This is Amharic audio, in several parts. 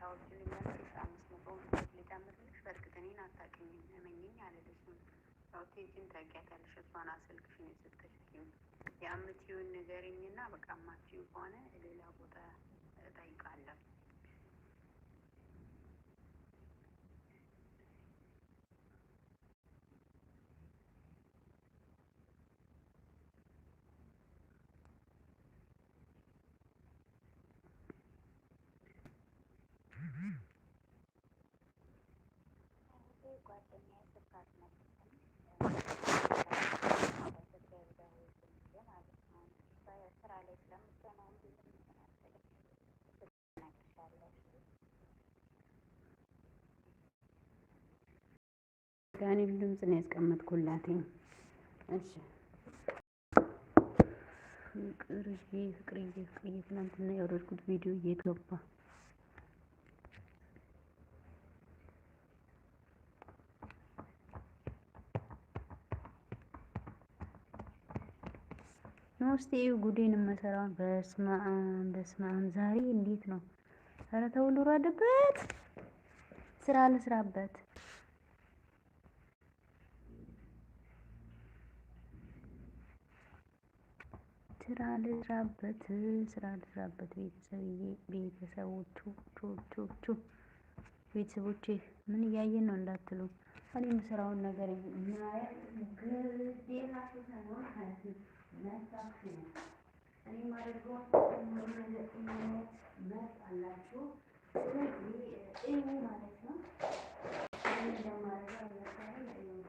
ታወርጂልኛለሽ? 500 ብር ልጨምርልሽ። በእርግጥ እኔን አታውቂኝም፣ እመኚኝ አልልሽም። ያው ቲጂን ታውቂያታለሽ። እሷን ስልክሽን የሰጠችኝ የምትይውን ንገሪኝና በቃ የማትይው ከሆነ ሌላ ቦታ እጠይቃለሁ። ጓደኛዬ ስልክ አትመልስም። ስራ ላይ ስለምትሆን አሁን ብዙም እንትን አትልም። እነግርሻለሁ። እኔም ድምፅ ነው ያስቀመጥኩላትኝ። እሺ ፍቅርዬ ፍቅርዬ ፍቅርዬ ትናንትና ያወረድኩት ቪዲዮ የት ገባ? እስቲ እዩ ጉዴን የምሰራውን። በስመ አብ በስመ አብ። ዛሬ እንዴት ነው? ኧረ ተው ልውረድበት፣ ስራ ልስራበት። ስራ ልስራበት፣ ስራ ልስራበት። ቤተሰብዬ፣ ቤተሰቦቹ ቹ ቹ ቤተሰቦቼ ምን እያየን ነው እንዳትሉ፣ እኔ የምሰራውን ነገር ማየት ግዴታችሁ ሳይሆን ማለት ነው መብታችሁ ነው። እኔ የማደርገውን ነገር ማየት መብት አላችሁ። ስለዚህ እዩ ማለት ነው። እኔ እንደማደርገው ለምሳሌ እዩ።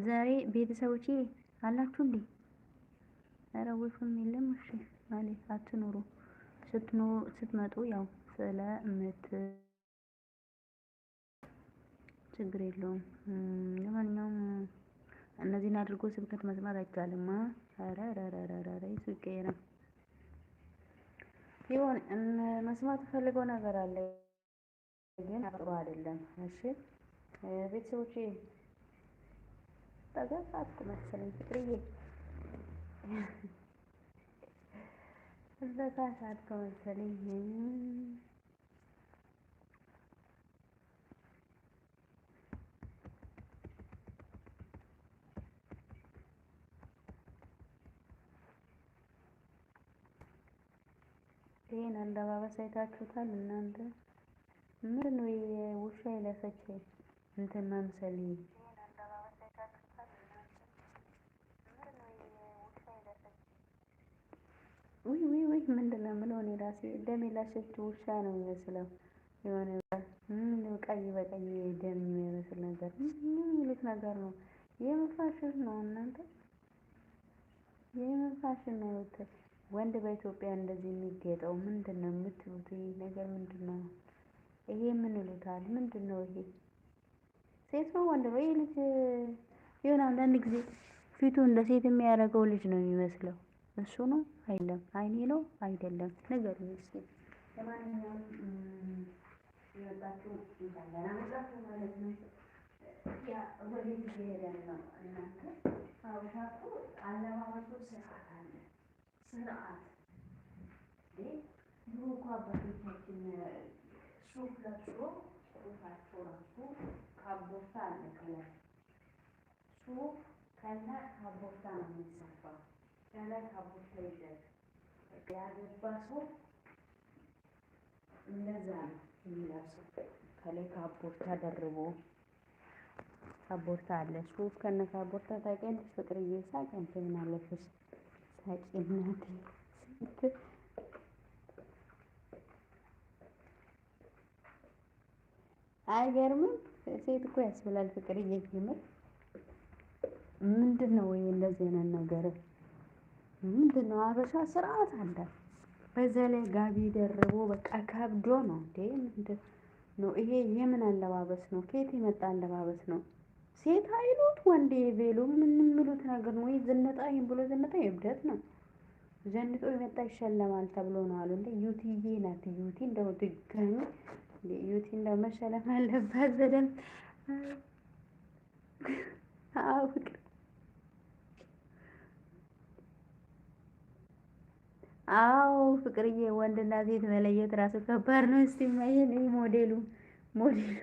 ዛሬ ቤተሰቦቼ አላችሁ እንዴ? ኧረ ወፍም የለም። እሺ ማለት አትኑሩ። ስትኖሩ ስትመጡ ያው ስለምት ችግር የለውም። ለማንኛውም እነዚህን አድርጎ ስብከት መስማት አይቻልም። ኧረ ኧረ ኧረ ኧረ ይሱ ይቀየራል። ይሁን መስማት ፈልገው ነገር አለ ግን ጥሩ አይደለም። እሺ ቤተሰቦቼ ተገፋትኩ መሰለኝ ፍቅርዬ ተሳሳትኩ መሰለኝ። ይሄን አለባበስ አይታችሁታል እናንተ? ምንድን ነው የውሻ የለፈች እንትን መምሰል? ውይ ውይ ውይ ምንድን ነው የምለው እኔ ራሴ ደም የላሸች ውሻ ነው የሚመስለው። የሆነ ምን ቀይ በቀይ ደም የሚመስል ነገር ምን የሚሉት ነገር ነው? የምን ፋሽን ነው እናንተ? የምን ፋሽን ነው? ወንድ በኢትዮጵያ እንደዚህ የሚጌጠው ምንድን ነው የምትሉት? ይሄ ነገር ምንድን ነው? ይሄ ምን ይሉታል? ምንድን ነው ይሄ? ሴት ነው ወንድ ነው? ይሄ ልጅ የሆነ አንዳንድ ጊዜ ፊቱ እንደ ሴት የሚያደርገው ልጅ ነው የሚመስለው። እሱ ነው አይደለም? አይኔ ነው አይደለም? ንገሩኝ እስኪ። ለማንኛውም የመጣችሁ እንኳን ደህና መጣችሁ ማለት ነው። ያ ወዴት እየሄደን ነው እናንተ? ሀበሻ እኮ አለባበሱ ስርዓት አለ። ስርዓት ድሮ እኮ አባቶቻችን ሱፍ ለብሶ ሱፋቸው ራሱ ካቦርታ አለ ከላይ ሱፍ ከነ ካቦርታ ነው የሚሰፋው። ከላይ ካቦርታ ይዘህ ያገባ ሰው እንደዛ ነው የሚለብሰው። ከላይ ካቦርታ ደርቦ ካቦርታ አለ ሱፍ ከነ ካቦርታ ታውቂያለሽ ፍቅርዬ? ሳቂ አንቺ ምን አለብሽ? ሳቂ እናቴ። አይገርምም? ሴት እኮ ያስብላል ፍቅርዬ። የምር ምንድን ነው ወይ እንደዚህ አይነት ነገር ምንድን ነው? ሀበሻ ስርዓት አለ። በዛ ላይ ጋቢ ደርቦ በቃ ከብዶ ነው እንዴ! ምንድን ነው ይሄ? የምን አለባበስ ነው? ከየት የመጣ አለባበስ ነው? ሴት አይሉት ወንድ ቬሎ ምን የሚሉት ነገር ነው? ወይ ዝነጣ፣ ይሄን ብሎ ዝነጣ የእብደት ነው። ዘንጦ የመጣ ይሸለማል ተብሎ ነው አሉ። እንደ ዩቲዬ ናት ዩቲ እንደው ድጋሚ ዩቲ እንደው መሸለም አለባት በደንብ። አዎ ፍቅር፣ አዎ ፍቅርዬ፣ ወንድና ሴት መለየት ራሱ ከባድ ነው። እስቲ ማየን ሞዴሉ ሞዴሉ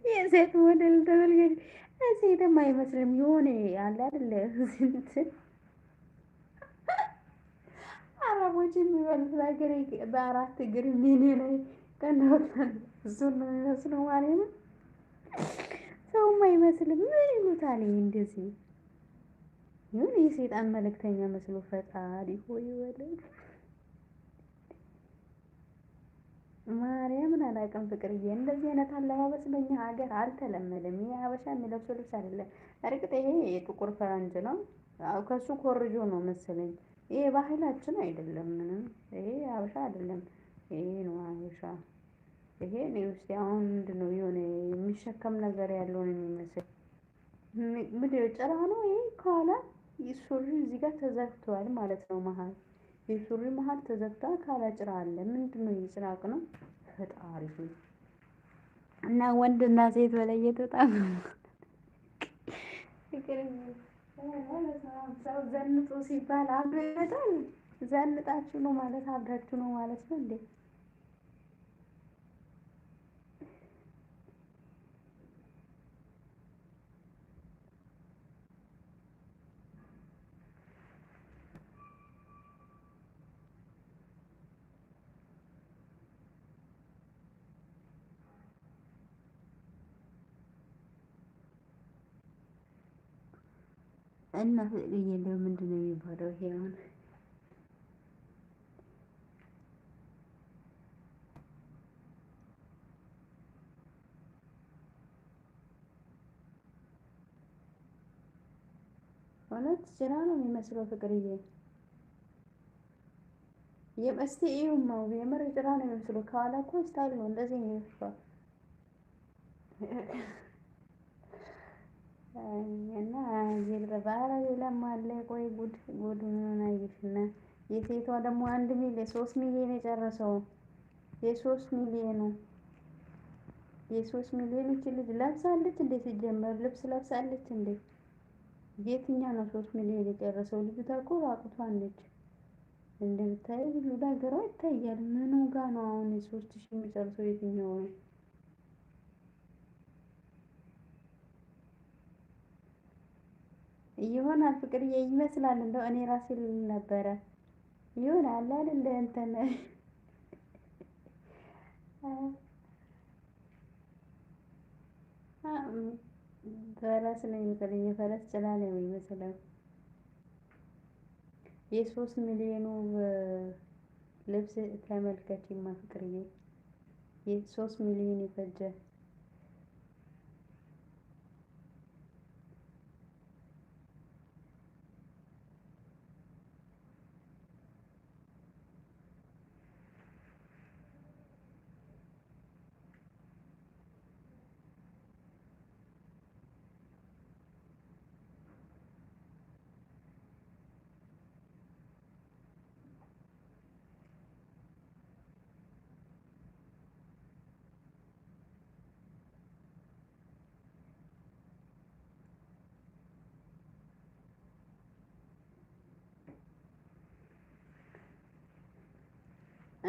የሴት ሞዴል ተመልከች። ሴትም አይመስልም የሆነ አለ አይደለ እንትን አረቦች የሚበሉት ነገር በአራት እግር ምን ላይ ቀናውታል። እሱን ነው የሚመስለው ማለት ነው። ሰውም አይመስልም። ምን ይሉታል እንደዚህ ይሁን የሰይጣን መልእክተኛ መስሎ ፈጣሪ ሆይ ወለድ ማርያምን አላውቅም። ፍቅርዬ እንደዚህ አይነት አለባበስ በእኛ ሀገር አልተለመደም። ይሄ ሀበሻ የሚለብሰው ልብስ አይደለም። እርግጥ ይሄ የጥቁር ፈረንጅ ነው፣ ከሱ ኮርጆ ነው መሰለኝ። ይሄ ባህላችን አይደለም። ምንም ይሄ ሀበሻ አይደለም። ይሄ ነው ሀበሻ። ይሄ እኔ ውስጥ አሁን ምንድን ነው የሆነ የሚሸከም ነገር ያለው ነው የሚመስል። ምንድን ነው ጭራ ነው ይሄ? ከኋላ ሱሪ እዚህ ጋር ተዘግቷል ማለት ነው። መሀል የሱሪ መሀል ተዘግቷል። ካላ ጭራ አለ። ምንድን ነው የጭራቅ ነው? ፈጣሪ ሆይ። እና ወንድና ሴት መለየት በጣም ፍቅር ሰው ዘንጦ ሲባል አብሮ ይመጣል። ዘንጣችሁ ነው ማለት አብራችሁ ነው ማለት ነው እንዴ? እና ፍቅርዬ እንደው ምንድን ነው የሚባለው ይሄ አሁን? እውነት ጭራ ነው የሚመስለው ፍቅርዬ። እስቲ እዩማ፣ የምር ጭራ ነው የሚመስለው። ከኋላ እኮ style ነው እንደዚህ ነው የሚመስለው። እና ኧረ ሌላም አለ። ቆይ ጉድ ጉድ ምን አየሽና? የሴቷ ደግሞ 1 ሚሊዮን 3 ሚሊዮን የጨረሰው የ3 ሚሊዮኑ የ3 ሚሊዮን እች ልጅ ለብሳለች እንዴ? ሲጀመር ልብስ ለብሳለች እንዴ? የትኛው ነው 3 ሚሊዮን የጨረሰው? ልጅቷ እኮ ራቁቷን ነች። እንደምታየው ሁሉ ነገሯ ይታያል። ምኑ ጋ ነው አሁን 3000 የሚጨርሰው? የትኛው ነው? ይሆናል ፍቅርዬ፣ ይመስላል። እንደው እኔ ራሴ ልል ነበረ ይሆናል አይደል? እንደ እንትን ፈረስ ነው የሚመስለኝ፣ የፈረስ ጭራ ነው የሚመስለው። የ3 ሚሊዮኑ ልብስ ተመልከቺማ ፍቅርዬ፣ የ3 ሚሊዮን የፈጀ።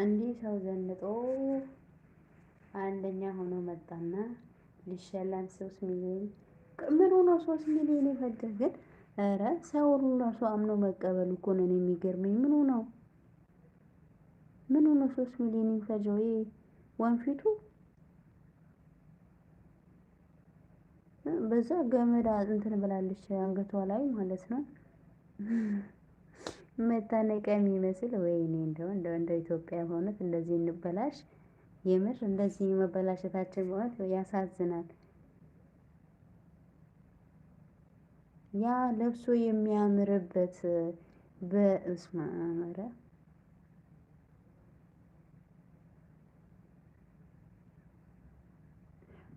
እንዲህ ሰው ዘንጦ አንደኛ ሆኖ መጣና ሊሸለም 3 ሚሊዮን። ምን ሆኖ 3 ሚሊዮን የፈጀ ግን? ኧረ ሰው ራሱ አምኖ መቀበሉ እኮ ነው የሚገርመኝ። ምኑ ነው ምኑ ነው 3 ሚሊዮን የሚፈጀው? ይሄ ወንፊቱ በዛ ገመድ እንትን ብላለች አንገቷ ላይ ማለት ነው። መታነቂያ የሚመስል። ወይኔ እንደው እንደው እንደ ኢትዮጵያ በእውነት እንደዚህ እንበላሽ። የምር እንደዚህ መበላሸታችን በእውነት ያሳዝናል። ያ ለብሶ የሚያምርበት በስመ አብ። ኧረ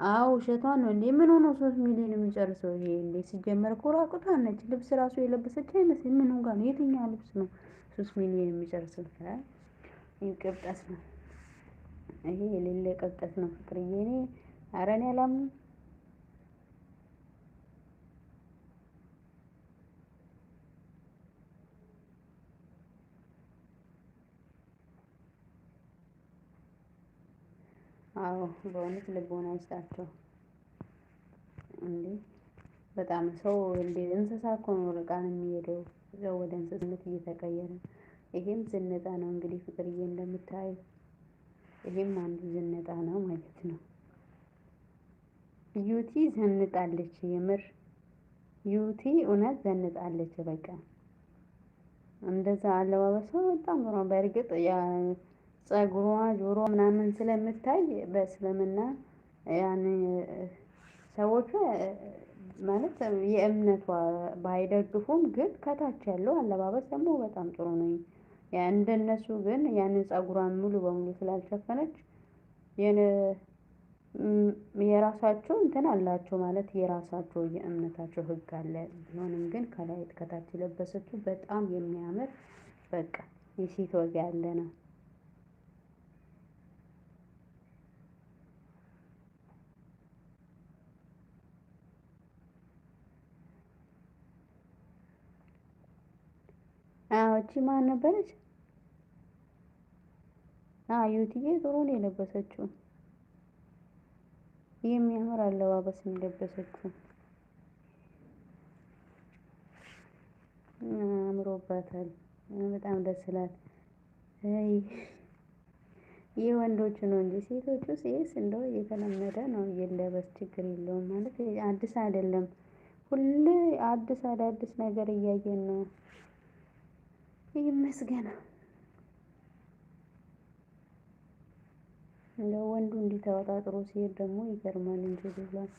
አዎ ውሸቷን ነው እንዴ? ምን ሆኖ 3 ሚሊዮን የሚጨርሰው ይሄ እንዴ? ሲጀመር እኮ ራቁቷን ነች። ልብስ ራሱ የለበሰች አይመስልም። ምኑ ጋር ነው? የትኛው ልብስ ነው 3 ሚሊዮን የሚጨርሰው? ይህ ቅብጠት ነው። ይሄ የሌለ ቅብጠት ነው ፍቅርዬ። እኔ ኧረ እኔ አላምንም። አዎ በእውነት ልቦና ይስጣቸው እንዴ! በጣም ሰው እንዴ እንስሳ እኮ ነው ርቃን የሚሄደው፣ ሰው ወደ እንስሳነት እየተቀየረ። ይሄም ዝነጣ ነው እንግዲህ ፍቅርዬ፣ እንደምታየው ይሄም አንዱ ዝነጣ ነው ማለት ነው። ዩቲ ዘንጣለች፣ የምር ዩቲ እውነት ዘንጣለች። በቃ እንደዛ አለባበሷ በጣም ጥሩ ነው። በእርግጥ ያ ጸጉሯ ጆሮ ምናምን ስለምታይ በእስልምና ያን ሰዎቹ ማለት የእምነቷ ባይደግፉም ግን ከታች ያለው አለባበስ ደግሞ በጣም ጥሩ ነው። እንደነሱ ግን ያንን ጸጉሯን ሙሉ በሙሉ ስላልሸፈነች የራሳቸው እንትን አላቸው፣ ማለት የራሳቸው የእምነታቸው ሕግ አለ። ቢሆንም ግን ከላይ ከታች የለበሰችው በጣም የሚያምር በቃ የሴት ወግ ያለ ነው። አዎ እቺ ማን ነበረች? አዎ ዩቲዬ ጥሩ ነው የለበሰችው። የሚያምር አለባበስ ነው የለበሰችው። አምሮባታል። በጣም ደስ ይላል። አይ የወንዶቹ ነው እንጂ ሴቶቹ ሴስ እንደው እየተለመደ ነው፣ ይለበስ ችግር የለውም ማለት አዲስ አይደለም። ሁሌ አዲስ አዳዲስ ነገር እያየን ነው። ይመስገን። እንደው ወንዱ እንዲህ ተወጣጥሮ ሲሄድ ደግሞ ይገርማል እንጂ ብሏል።